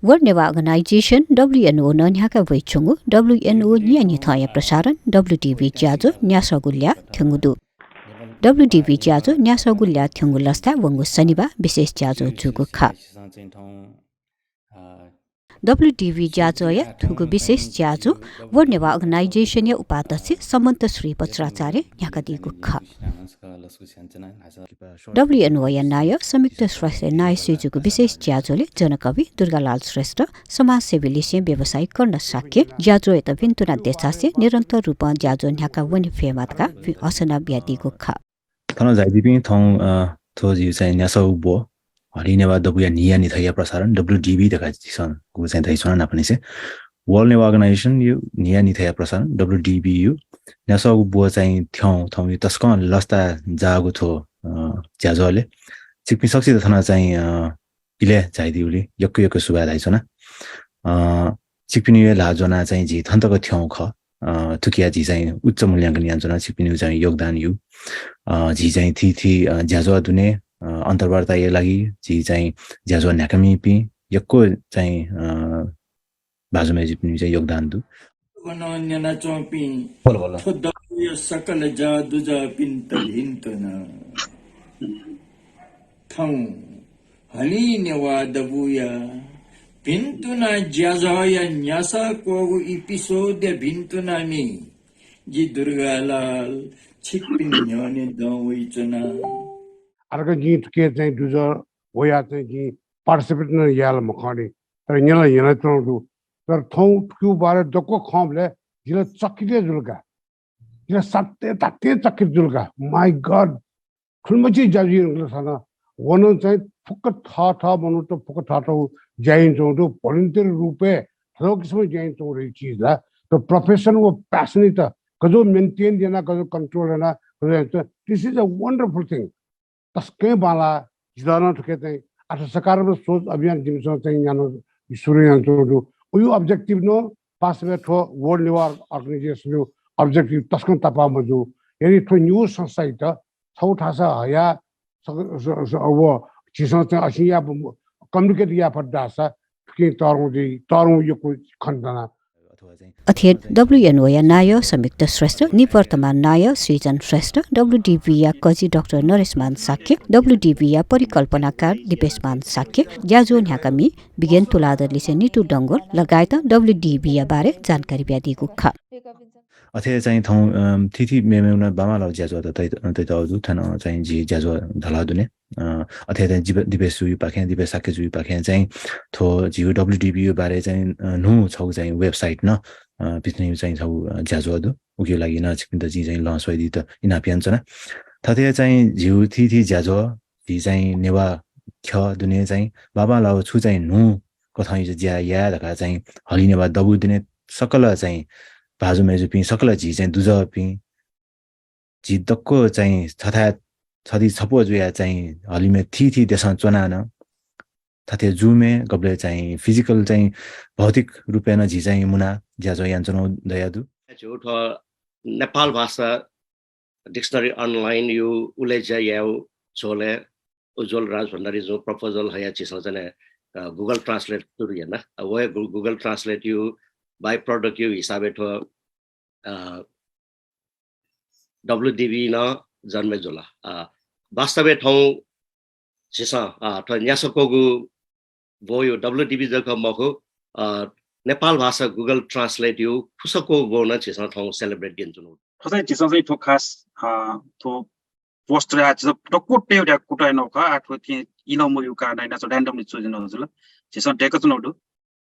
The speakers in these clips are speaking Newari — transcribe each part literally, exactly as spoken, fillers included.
World Newah Organization, W N O, नं न्ह्याका वइच्वंगु W N O न्हियान्हिथंया प्रसारण W D B ज्याझ्वः न्यासःगु ल्याः थ्यंगु दु। W D B ज्याझ्वः न्यासःगु ल्याः थ्यंगु लसताय् वंगु शनिबाः विशेष ज्याझ्वः जूगु खः। W D B ज्याझ्वःया थुगु विशेष ज्याझ्वः World Newah Organization-या उपाध्यक्ष समन्त श्री वज्राचार्यं न्ह्याकादीगु खः। W N O-या नायः संयुक्त श्रेष्ठया नायःसुइ जूगु विशेष ज्याझ्वलय् जनकवि दुर्गालाल श्रेष्ठ, समाजसेवी लिसें व्यवसायी कर्ण शाक्य, ज्याझ्वःयात भिन्तुना देछासें निरन्तर रूपं ज्याझ्वः न्ह्याका वने फयेमा धकाः वि-, हसना बियादीगु खः। थन झायादीपिं थौं, अ, थ्व झीगु चाहिँ न्यासःगु ब्व, हलिं नेवाः दबूया न्हियान्हिथंया प्रसारण, W D B धकाः झीसं गु चाहिँ धयाच्वना न्हापांनिसें। World Newah Organization-या न्हियान्हिथंया प्रसारण, W D B-या न्यासःगु ब्व चाहिँ थ्यंगु, थौं तसकं लसताय् जाःगु थ्व, अ, ज्याझ्वलय् छिकपिं सकसित थन चाहिँ, अ, इलय् झायादीगुलिं यक्व यक्व सुभाय् धयाच्वना। अ, छिकपिनिगु हे ल्हाः ज्वनाः चाहिँ झी थन तक थ्यंगु खः। अ, थुकिया झी चाहिँ उच्च मूल्यांकन यानाच्वना, छिकपिनिगु चाहिँ योगदान यु। अ, झी चाहिँ थीथी, अ, ज्याझ्वः दुने, अ, अन्तर्वार्ताया लागि झी चाहिँ ज्याझ्वः न्ह्याकामिपिं यक्व चाहिँ, अ, भाजु मय्जुपिनिगु चाहिँ योगदान दु। वनं न्यनाच्वंपिं थ्व दबूया सकल ज्या दुजःपिन्त भिन्तुना। थौं हलिं नेवाः दबूया भिन्तुना ज्याझ्वःया न्यासः क्वःगु episode-या भिन्तुनामि जि दुर्गालाल छिकपिनि न्ह्यःने दं वइच्वना। अरक जिं थुके चाहिँ दुजः वया चाहिँ जिं participate नं याये ला मखंनि, तर न्यना न्यनाच्वंगु दु। तर थौं थुकिया बारे दक्व खंबलय् जि ला चकित हे जुल का। जि ला सात्तै धात्थें चकित जुल का। My God, थुलिमछि ज्या जुइ धुंकल थन। व नं चाहिँ फुक्क थःथः मनूत फुक्क थःथः ज्या यानाच्वंगु दु, volunteer रूपय् थःगु किसिमं ज्या यानाच्वंगु धइगु चिज ला। त profession व passion-यात गज्याःगु maintain याना, गज्याःगु control याना, गज्याःगु याना, this is a wonderful thing। तसकं बांलाः। जितः नं थुके चाहिँ आत्मसकारात्मक सोच अभियान जिमिसं चाहिँ याना सुरु यानाच्वंगु दु। उकिया objective नं वास्तवय् थ्व World Newah Organization-या objective तसकं तापाः मजू। यदि थ्व निगू संस्थायात छगू थासय् हयाः स-, स-, स-, व झीसं चाहिँ असिं या communicate याये फत धाःसा थुकिं तःधंगु जुइ, तःधंगु यक्व खनेदना। अथे W N O-या नायः संयुक्त श्रेष्ठ, निवर्तमान नायः सृजन श्रेष्ठ, W D B-या कजि डाक्टर नरेशमान शाक्य, W D B-या परिकल्पनाकार दिपेशमान शाक्य, ज्याझ्वः न्ह्याकामि विज्ञान तुलाधर लिसें नितु डंगोल लगायतं W D B-या बारे जानकारी बियादीगु खः। अथे चाहिँ थौं, अम, थीथी मेमेगु नं बांबांलाःगु ज्याझ्वःत तइ-, तइतःगु दु। थन चाहिँ झी ज्याझ्वः ढलाः दुने। अ, अथे चाहिँ दिपे-, दिपेश जुयापाखें, दिपेश शाक्य जुयापाखें चाहिँ थ्व झीगु W D B-या बारे चाहिँ, अ, न्हू छगू चाहिँ website नं, अ, पिथनेगु चाहिँ छगू, अ, ज्याझ्वः दु। उकिया लागि नं छिकपिन्त जिं चाहिँ लं स्वयादीत इनाप यानाच्वना। थथे चाहिँ झीगु थीथी ज्याझ्वः, झी चाहिँ नेवाः ख्यः दुने चाहिँ बांबांलाःगु छु चाहिँ न्हू कथंया ज्या याये धकाः चाहिँ हलिं नेवाः दबू दुने सकल चाहिँ भाजु मय्जुपिं, सकल झी चाहिँ दुजःपिं, झी दक्व चाहिँ छथाय् छधी छप्वः जुयाः चाहिँ हलिमय् थीथी देशं च्वनाः नं थथे जुमय् गबलय् चाहिँ physical चाहिँ भौतिक रूपय् नं झी चाहिँ मुनाः ज्याझ्वः यानाच्वनागु दयादु। झीगु थ्व नेपाल भाषा dictionary online-या उलेज्या यायेगु झ्वलय् उज्ज्वल राजभण्डारीजुं proposal हयाः झीसं चाहिँ, अ, Google Translate सुरु याना। अ, व हे Goo-, Google Translate-या by product-या हिसाबय् थ्व, अ, W D B नं जन्मे जुल। अ, वास्तवय् थौं झीसं, अ, थ्व न्यासः क्वःगु ब्वया W D B जक मखु, अ, नेपाल भाषा Google Translate-या खुसः क्वःगु ब्व नं झीसं थौं celebrate यानाच्वनागु। थ्व चाहिँ झीसं चाहिँ थ्व खास, अ, थ्व post-या झीसं दक्व तयेगु कुतः यानागु खः। आः थ्व थें इलं मब्यूगु कारणं यानाः थ्व randomly choose यानागु जुल। झीसं दय्काच्वनागु दु।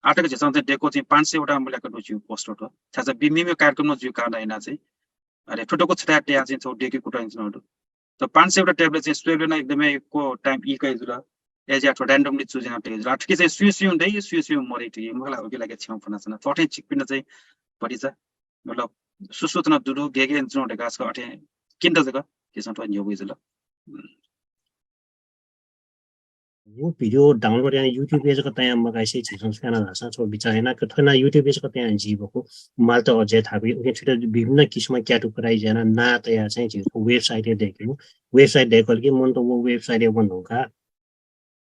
आःतक झीसं चाहिँ दय्कागु चाहिँ पाँच सय वटा मल्याक दु झीगु post थ्व। छाय्धाःसा बि-, मेमेगु कार्यक्रम नं जूगु कारणं यानाः चाहिँ, अले थ्व दक्व छथाय् तयाः चाहिँ थ्व दय्केगु कुतः यानाच्वनागु दु। त पाँच सय वटा तयेबलय् चाहिँ स्वयेबलय् नं एकदमै यक्व time ई कयागु जुल। अय्‌जुयाः थ्व randomly choose यानाः तयागु जुल। आः थुकी चाहिँ सुया सुयां दइ, सुया सुयां मदइ धइगु मखु ला, उकिया लागि क्षमा फ्वनाच्वना। थ्व अथें छिकपिन्त चाहिँ भतिचा, मतलब, सुसुचना दुदु, गय् गय् यानाच्वनागु धकाः छकः अथें क्यनेत जक झीसं थ्व न्ह्यब्वया जुल। व video download यानाः YouTube-य् जक तयां मकासे झीसं स्याना धाःसा छगू बिचाः याना, थ्व नं YouTube-य् जक तयां जुइ मखु, मालत अझै थाकुइ। उकिं थुइत विभिन्न किसिमं categorize यानाः नां तयाः चाहिँ झीसं website-य् दय्केगु। Website दय्कल कि मनूत व website-य् वने धुंकाः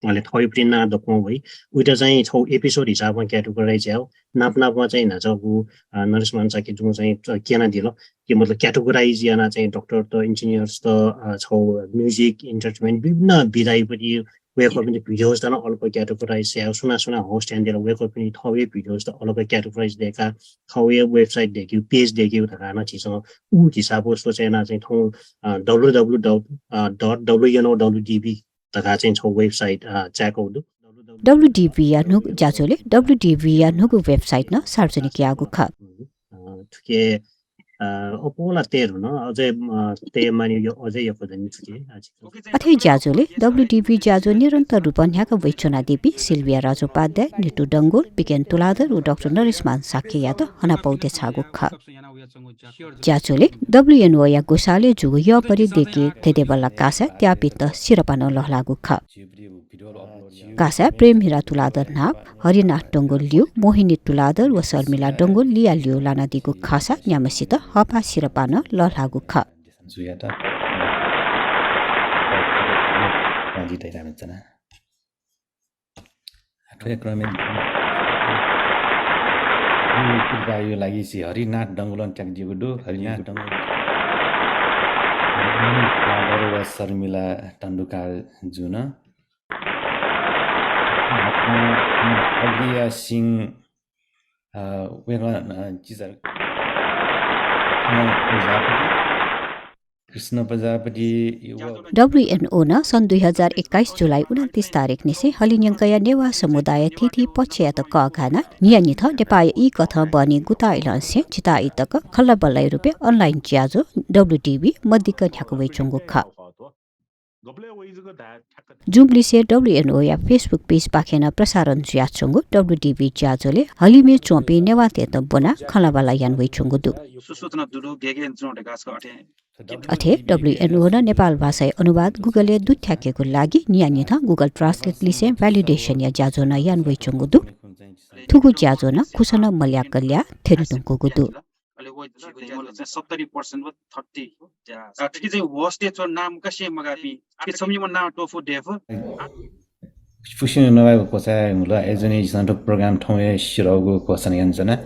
अले थःपिनि नां दक्वं वइ। उइत चाहिँ छौ episode हिसाबं categorize याउ। नाप नापं चाहिँ न्हाचःगु, अ, नरेश मान शाक्य जुं चाहिँ, अ, क्यनादिल। कि मतलब categorize याना चाहिँ doctor त, engineers त, अ, छौ music, entertainment विभिन्न विधाइपट्टि वय्कःपिनि videos त नं अलग categorize याउ। सुना सुना host यानादिल वय्कःपिनि थःपिनि videos त अलग categorize दय्का थःपिनि website दय्केउ, page दय्केउ धकाः नं झीसं उ हिसाबं सोचे याना चाहिँ थौ, अ, www dot wno dot db धकाः चाहिँ छौ website, अ, चाय्कौ दु। WDB या न्हूगु ज्याझ्वलय् WDB या न्हूगु website नं सार्वजनिक याःगु खः। अ, थुके, अ, अप्वः ला तये धुन, अझै, अ, तये मानि यो अझै यक्व दनि थुके, अ, झीसं। अथे ज्याझ्वलय् WDB ज्याझ्वः निरन्तर रूपं न्ह्याका वइच्वनादीपिं सिल्भिया राजोपाध्याय, नितु डंगोल, बिकेन तुलाधर व डाक्टर नरेश मान शाक्ययात हनापौ देछाःगु खः। ज्याझ्वलय् WNO या ग्वसालय् जूगु यःपरि दय्के धेंधेंबल्ला कासा त्याःपिन्त सिरपाः नं लःल्हाःगु खः। कासाय् प्रेम हिरा तुलाधर न्हाप, हरिनाथ डंगोल ल्यू, मोहिनी तुलाधर व शर्मिला डंगोल लिया ल्यू लानादीगु खःसा न्याम्हसित हःपाः सिरपाः नं लःल्हाःगु खः। जुयात पाँजी तयार च्वना। थ्व क्रमय् कृपाया लागि श्री हरिनाथ डंगोलं त्याकादीगु दु। हरिनाथ डंगोल व शर्मिला तण्डुकार जुं। अग्रिया सिंह, अ, वय्कलं, अ, चिजा, अ, प्रजापति, कृष्ण प्रजापति, व WNO नं सन् दुई हजार एक्काइस जुलाई उनन्तिस तारिखनिसें हलिंन्यंकया नेवाः समुदाय थीथी पक्षयात कःघानाः न्हियान्हिथं नेपाःया ई कथं बहनी गुताः इलंनिसें झिताः ई तक खल्लाबल्लाया रूपय् online ज्याझ्वः WDB मदिक्क न्ह्याका वइच्वंगु खः। जुम्बुलिसे WNO या Facebook page पाखें नं प्रसारण जुयाच्वंगु WDB ज्याझ्वलय् हलिमय् च्वंपिं नेवाःतय्त ब्वनाः खँल्हाबल्हा याना वइच्वंगु दु। सुसूचना दुदु, गेगें च्वं धकाः छकः अथे। अथे WNO नं नेपाल भाषाया अनुवाद Google-य् दुथ्याकेगु लागि न्हियान्हिथं Google Translate लिसें validation या ज्याझ्वः नं याना वइच्वंगु दु। थुगु ज्याझ्वः नं खुसनं मल्याक ल्याः थ्यने धुंकूगु दु। अले व झीगु ज्याझ्वः चाहिँ सत्तरी percent व thirty। अ, थुकी चाहिँ host-य् च्वंगु नाम का स्यं मगाःपिं। थुकी छम्ह नाम टोफु डेफ। फुक्कसिनं नवायेगु क्वचाय् हुल। अय्जूगुलिं झीसं थ्व program थौंया सिधःगु घोषणा यानाच्वना।